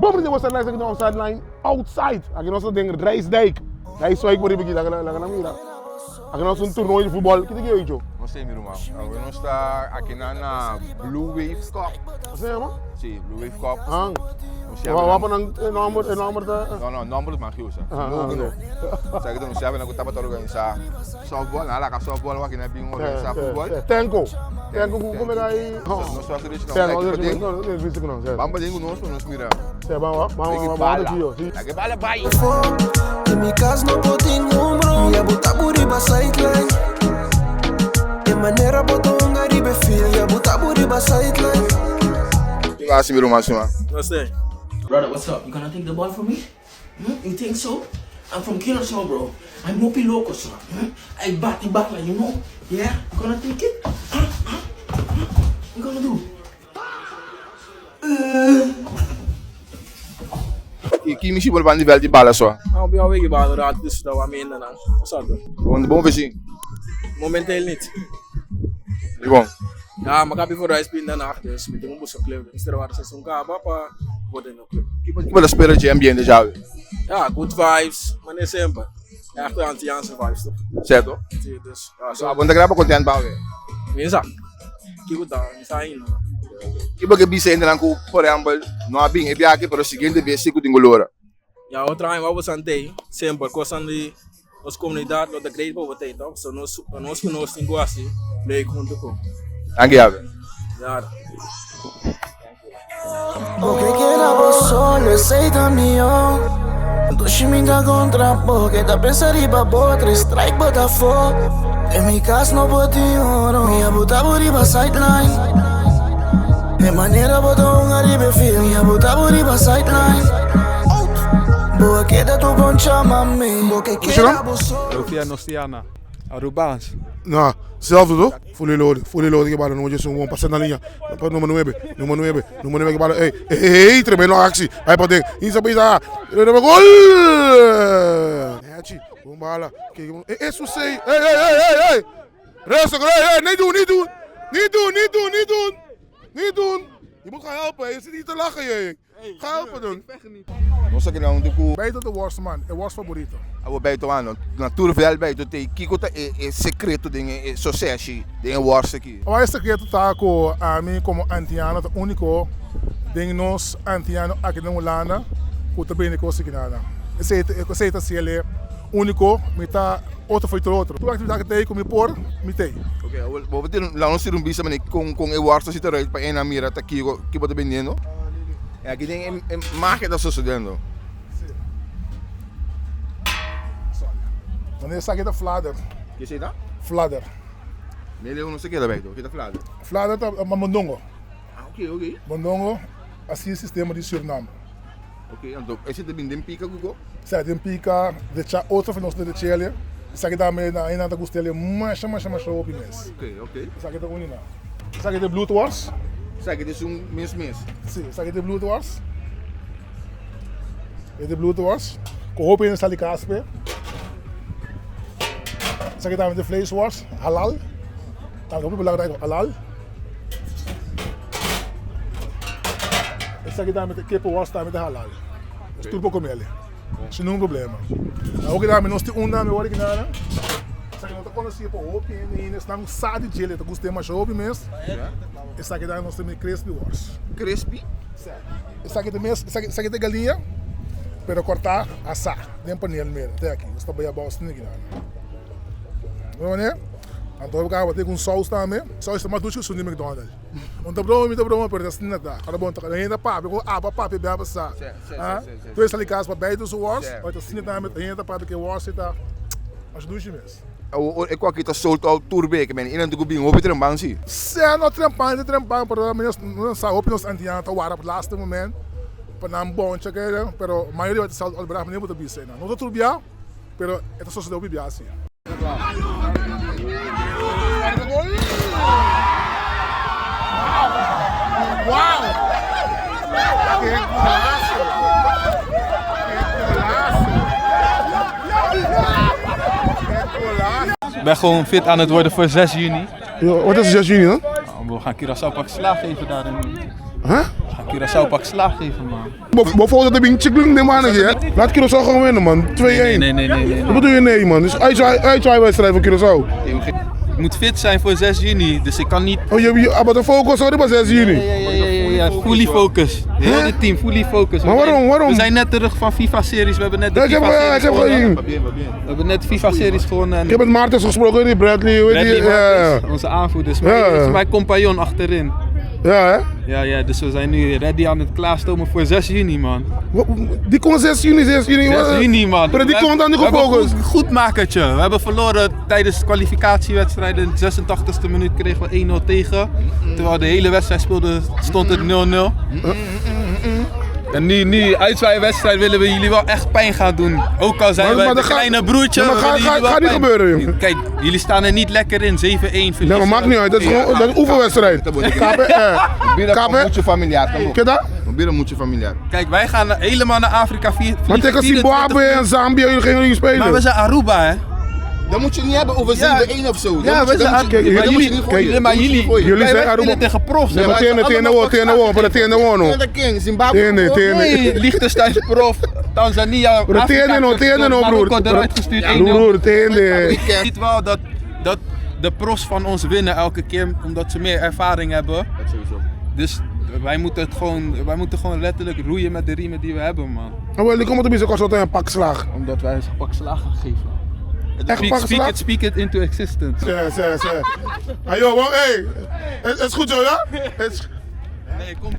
Bon bini den Sideline aki den Sideline Outside. Aki nos ta den Rijsdijk. Rijswijk por riba aki, laga laga nan mira. Aki nos un torneo di futbol. Kita ki oicho? No sé mi ruman. Awe nos ta aki nan na Blue Wave Cup. Asina yama? Si, Blue Wave Cup. Ah. Nos yama Wa pa nan e nomber, e nomber ta. No, no, nomber mas usa. Ah, No, ah, no. ok. Sa ki nos yama nan ku tabata organisa softball, nan a laga softball aki nan bin organisa futbol. Tenko. Tenko ku come dai. Nos ta haci Sí, no, no, no, no, no, no, no, no, Bamba den ku nos pa nos mira. Sí, ban, ban, ban, ban, sí. Laga e bala bai. Den mi cas no por tin un bron Ya bo ta bu riba sideline E manera bo ta hunga riba e field Ya bo ta bu riba sideline. Ki bo hasi mi ruman suma? No sé. Brother, what's up? You gonna take the ball from me? Hmm? You think so? I'm from Curaçao, bro. I'm hopi loco, sir. Hmm? I bati bala, you know? Yeah? You gonna take it? Huh? Huh? Huh? You gonna do? Ki mishi bo ban nivel di bala so? Nou, bij jou wegi bala raad, dus dat wa minder dan. Wat zou dat? Bon, bon visie. Momenteel niet. Di bon. Ja, maar ik heb voor rice pin daarna, dus met een busso club. Dus er waren seizoen kaba pa worden in de club. Ki bo ta spera dje ambiente djawe? Ja, good vibes, maar niet simpel. Echt de Antilliaanse vibes toch? Cierto? Sí, dus ja, So abo no ta graba content bawe? Minsa, kiko ta, mi sa ainda. Ki bo ke bisa hendenan ku por ehempel no a bin e biaha pero siguiente bes si ku tin ku lora? Ja, otro aña wou bo sant'ei, semper kosan di nos komunidat lo ta great pa bo tei tok, so nos nos ku nos tin ku hasi leuk huntu ku. Danki Javier. Nada. Bo ke keda bo solo, esei ta mihó. Dushi mi ta kontra bo, ke ta pensa riba bo, tres strike bo ta fo. Den mi kas no por tin oro, mi a buta bo riba sideline. E manera bo ta hunga riba e field, mi a buta bo riba sideline. Bo a keda tur bon chama mi, bo ke keda bo solo. Sofia Nostiana, Arubaans. Na, zelfde toch? Fully loaded, fully loaded que bala, número 1, pasa na linha. Número 9, número 9, número 9 que bala. Ey, ey, tremendo actie. Vai pa den. Insa bisa. Gol! Hachi, bon bala. Ey, ey, Susei. Ey, ey, ey, ey, ey. Rustig, ey, ey, niet doen, niet doen. Niet doen, niet doen, niet doen. Niet doen. Je moet gaan helpen, je zit hier te lachen, je. Ga helpen doen. Nos a keda huntu ku. Beito ta worst man, e worst favorito. Awor Beito ano, na tur vèlt Beito t'ei, kiko ta e e sekreto den e e soseshi den e worst aki? Awor e sekreto ta ku ami komo antiano ta úniko den nos antiano aki den Hulanda ku ta bende kos aki nan. Esei ta esei ta hasiel e úniko, mi ta otro for tur otro. Tur aktividat ku t'ei ku mi por, mi t'ei. Ok, awor bo por tin laga nos tira un bista manera kon kon e worst a si ta ruit pa e nan mira ta kiko ki bo ta bendiendo. E aki den e magia ta sucediendo. Wanneer esaki ta flader. Ke esei ta? Flader. Mele uno se keda bij to. Ke ta flader? Flader ta mondongo. Ah, oké, oké. Mondongo, asi e sistema di Suriname. Oké, anto esei ta bin den pika kuko? Sa den pika, de cha otro for nos de chelia. Esaki tambe na nan ta gusta masha masha masha hopi mes. Oké, oké. Esaki ta uni nan. Esaki ta bloedworst. Esaki ta esun mes mes. Si, esaki ta bloedworst. E ta bloedworst. Ku hopi hende sa di kas p'e. Esaki tambe ta vleesworst, halal. Tambe hopi belangrijk, halal. Esaki tambe ta kippenworst, tambe ta halal. Dus tur por comele. Sin ningun problema. Awor ki nos tin un tambe awor aki nana. Esaki no ta conoci pa hopi hende ainda. Esnan sa di djele ta gusta masha hopi mes. Esaki tambe nos tin crispy worst. Crispy? Si. Esaki ta mes, esaki ta galiña pero corta asa den panel mero. Te aki. Nos ta bay abao asina aki nana. Bo mane? Anto bo caba tin cu un saus tambe. Saus ta mas dushi cu esun di McDonald's. Un ta broma mi ta broma pero asina ta. Ora bon ta hende ta papia ku aba papia bia pasa. Tur e sali kas pa beter su wors ora ta asina tambe hende ta papia ku e wors ta masha dushi mes. Awor e koki ta sold out tur beke men i nan ta ku bin hopi trempan si. Sea no trempan ta trempan pero nos sa hopi nos antiano ta warda pa laste moment pa nan boncha keda pero mayoria ta sold out bra manera bo ta bisa einan. No ta tur bia pero e ta sosode hopi bia si. Ik ben gewoon fit aan het worden voor 6 juni. Wat is 6 juni dan? We gaan Curaçao pak slaag geven daar in. Huh? We gaan Curaçao pak slag geven, man. Bo foto ta bin chiklin den man aki, hè? Laat Curaçao gewoon winnen, man. 2-1. Nee, nee, nee, nee, nee. Wat bedoel je nee, man? Dus uitzwaaiwedstrijd voor Curaçao. Ik moet fit zijn voor 6 juni, dus ik kan niet... Oh, je maar de focus sorry, maar 6 juni. Ja, ja, ja, ja, fully focus. Heel het team, fully focus. Maar waarom, waarom? We zijn net terug van FIFA-series, we hebben net de Ja, ik heb, FIFA-series ik heb gewonnen. gezien. We hebben net FIFA-series gewonnen. En Ik heb met Maartens gesproken, die Bradley, weet Bradley je. Ja, Martens, onze aanvoerder, is mijn, Ja. is mijn compagnon achterin. ja, hè? Ja, ja, dus we zijn nu ready aan het klaarstomen voor 6 juni, man. Die komt 6 juni, 6 juni. 6 juni, man. Maar die We komt dan niet we hebben gefocust. Goed, goed makertje. We hebben verloren tijdens de kwalificatiewedstrijden. In de 86e minuut kregen we 1-0 tegen. Terwijl de hele wedstrijd speelde, stond het 0-0. En nu, nu uitzwaaiwedstrijd willen we jullie wel echt pijn gaan doen. Ook al zijn Maar- wij maar de dat gaat- kleine broertje. Ja, maar we gaat- willen jullie gaat- wel gaat niet pijn- gebeuren, joh. Kijk, jullie staan er niet lekker in. 7-1 verlies. Nee, maar maakt niet uit. Dat is gewoon dat is een oefenwedstrijd. KP, Bira KP, moet je familiar. Ken je dat? Bira moet je familiar. Kijk, wij gaan helemaal naar Afrika. Vier, Maar tegen Zimbabwe en Zambia, jullie gingen jullie spelen. Maar we zijn Aruba, hè? Dat moet je niet hebben over 7-1 of zo. Ja, we zijn Kijk, dat jullie- moet je niet gooien. Nee, maar Dat moet je jullie, niet gooien. Jullie wij- zijn wij Aruba. spelen tegen profs. Nee, maar hè? TN, TNO, TNO, maar de TNO no. De King, Zimbabwe. TN, TN. Nee, Liechtenstein is prof, Tanzania, Broer, Afrika TNO, Cup, TNO, broer. Marokko eruit gestuurd, 1-0. Broer, TN. Je ziet wel dat, dat de profs van ons winnen elke keer, omdat ze meer ervaring hebben. Dat sowieso. Dus wij moeten, het gewoon, wij moeten gewoon letterlijk roeien met de riemen die we hebben, man. Nou, wel, die komt op deze kost altijd een pak slaag. Omdat wij ze pak slaag gaan geven. Echt Speak, pak speak, slaag? it, speak it into existence. Ja, ja, ja. Hey, joh, man, hey. Het is goed zo, ja? Het is... Nee, kom.